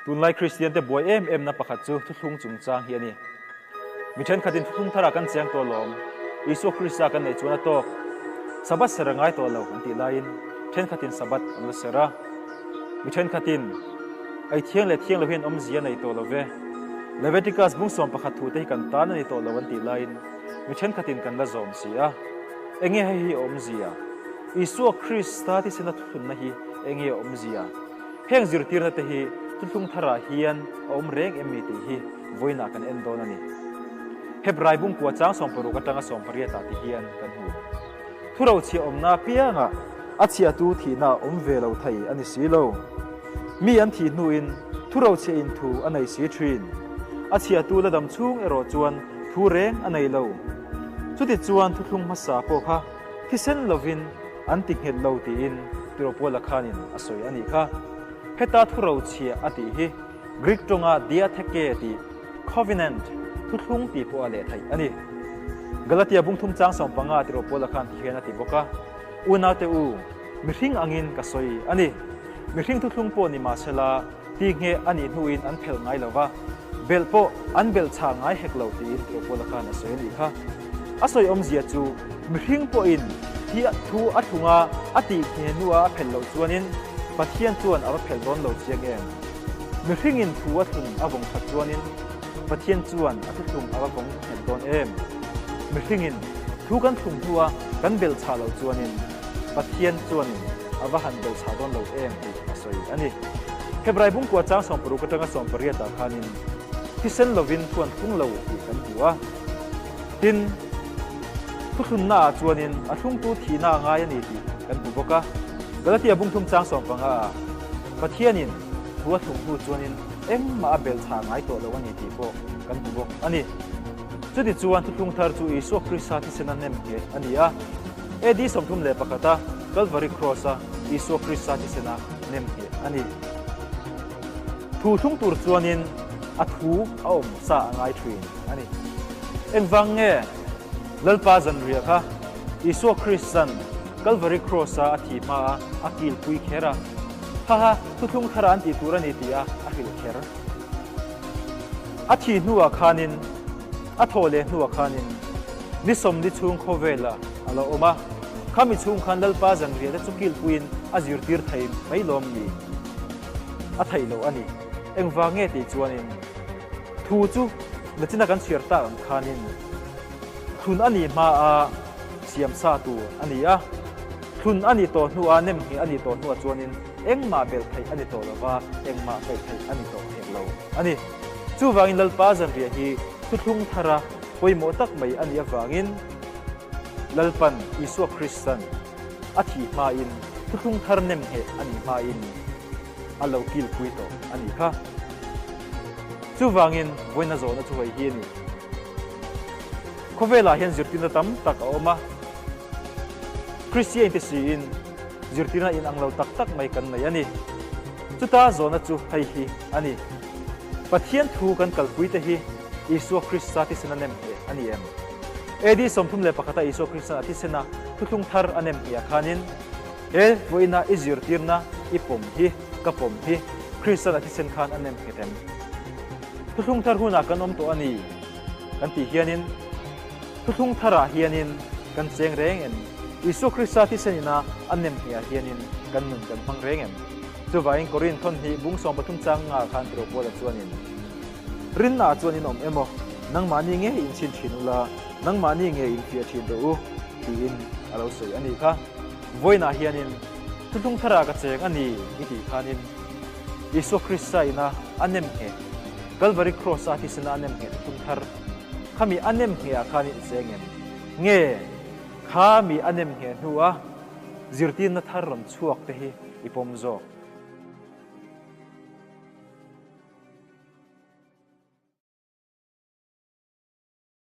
Tunlai Kristiante buai em emna pakhat chu thuthlung chungchang hi a ni. Mi thenkhatin thuthlung tharah kan cheng tawh lawm, Isua Krista kan neih chuan a tawk. Sabbath ser a ngai tawh lo an tih laiin thenkhatin Sabbath an la ser a. Mi thenkhatin ei thiang leh thiang lo hian awmzia nei tawh lo ve. Leviticus bung 11 thu te hi kan tan a ni tawh lo an tih laiin mi thenkhatin kan la zawm si a. Enge hei hi awmzia? Isua Krista thisena thuthlunna hi enge awmzia? Heng zirtirna te hi thuthlung tharah hian a awm reng em ni tih hi vawiinah kan en dawn a ni. Hebrai bungkua chang 60 atanga 18 ah ti hian kan hmu. Thuro chhiah awmna apiangah a chhiahtu thihna a awm ve lo thei a ni si lo. Mi an thih hnuin thuro chhiah in thu a nei si thin. A chhiahtu la dam chhung erawh chuan thu reng a nei lo. Chuti chuan thuthlung hmasa pawh kha thisen lovin an ti nghet lo tiin Tiropuala khanin a sawi a nih kha. Heta thuro chhiah a tih hi Greek tawnga diatheke tih covenant, thuthlung tih pawh a leh theih a ni. Galatia bungthum chang 15 Tiropuala khan ti hian a ti bawk a, Unaute u, mihring angin ka sawi a ni. Mihring thuthlung pawh ni mahsela ti ngheh a nih hnuin an phelh ngai lo va, belh pawh an belh chhah ngai hek lo tiin Tiropuala khan a sawi a nih kha. A sawi awmzia chu mihring pawhin thi thu a thlung a, a tih ngheh hnua a phelh loh chuanin Pathian chuan a va phelh dawn lo chiang em? Mihringin thu a thlung a vawng that chuanin Pathian chuan a thuthlung a va vawng nghet dawn em? Mihringin thu kan thlung hnua kan belh chhah loh chuanin Pathian chuanin a va han belh chhah dawn lo em tih a sawi a ni. Hebrai bungkua chang 60 atanga 18 ah khanin thisen lovin thu an thlung lo tih kan hmu a. Tin, thuthlunna ah chuanin a thlungtu thihna a ngai a ni tih kan hmu bawk a. Galatia bungthum chang 15 ah Pathianin thu a thlung hnu chuanin engmah a belh chhah ngai tawh lo a ni tih pawh kan hmu bawk a ni. Chuti chuan thuthlung thar chu Isua Krista thisen a nem nghet a ni a. AD 31 a Calvary Cross a Isua Krista thisen a nem nghet a ni. Thu thlung tur chuanin a thu a awm sa a ngai thin a ni. Engvang nge Lalpa zanriah kha Isua Kristan Calvary Cross a a thi hma a a kilpui kher a, haha thuthlung thar an tih tur a ni tih a a hrilh kher. A thi hnuah khanin, a thawh leh hnuah khanin ni 40 chhung khawvelah a lo awm a, khami chhung khan Lalpa zanriah te chu kilpuiin a zirtir thei mai lawm ni? A theih loh a ni. Engvang nge tih chuanin thu chu nachina kan chhiar tak ang khanin thlun a nih hma a siam sa tur a ni a, thlun a nih tawh hnuah nemngheh a nih tawh hnuah chuanin engmah belh theih a ni tawh lova, engmah peih theih a ni tawh hek lo a ni. Chuvangin Lalpa zanriah hi thuthlung thara pawimawh tak mai a nih avangin Lalpan Isua Kristan a thih hmain thuthlung thar nemngheh a nih hmain a lo kilpui tawh a nih kha. Chuvangin vawiina zawhna chu hei hi a ni. Khawvelah hian zirtirna tam tak a awm a, Kristian te siin zirtirna inang lo tak tak mai kan nei a ni. Chuta zawhna chu hei hi a ni, Pathian thu kan kalpui te hi Isua Krista thisen a nem hneh a ni em? AD 31 a Isua Kristan a thisena thuthlung thar a nem hneh ah khanin he vawiina i zirtirna i pawm hi ka pawm hi Kristan a thisen khan a nem nghet em? Thuthlung thar hunah kan awm tawh a ni kan tih hianin thuthlung tharah hianin kan cheng reng em? Isua Krista thisen ina a nem hneh ah hianin kan nun kan hmang reng em? Chuvangin Korinth thawn hnih bung 13 chang nga khan tirh Paula chuanin Rinna ah chuan in awm emaw, nangmahni nge in chhin thin ula, nangmahni nge in fiah thin rawh u tiin a lo sawi a nih kha. Vawiinah hianin thuthlung tharah ka cheng a ni i tih khanin Isua Krista ina a nem ngheh, Kalvari Cross a thisena a nem ngheh thuthlung thar khami a nem ngheh ah khanin i cheng em? Nge kha mi a nem ngheh hnua zirtirna thar rawn chhuak te hi i pawm zawk?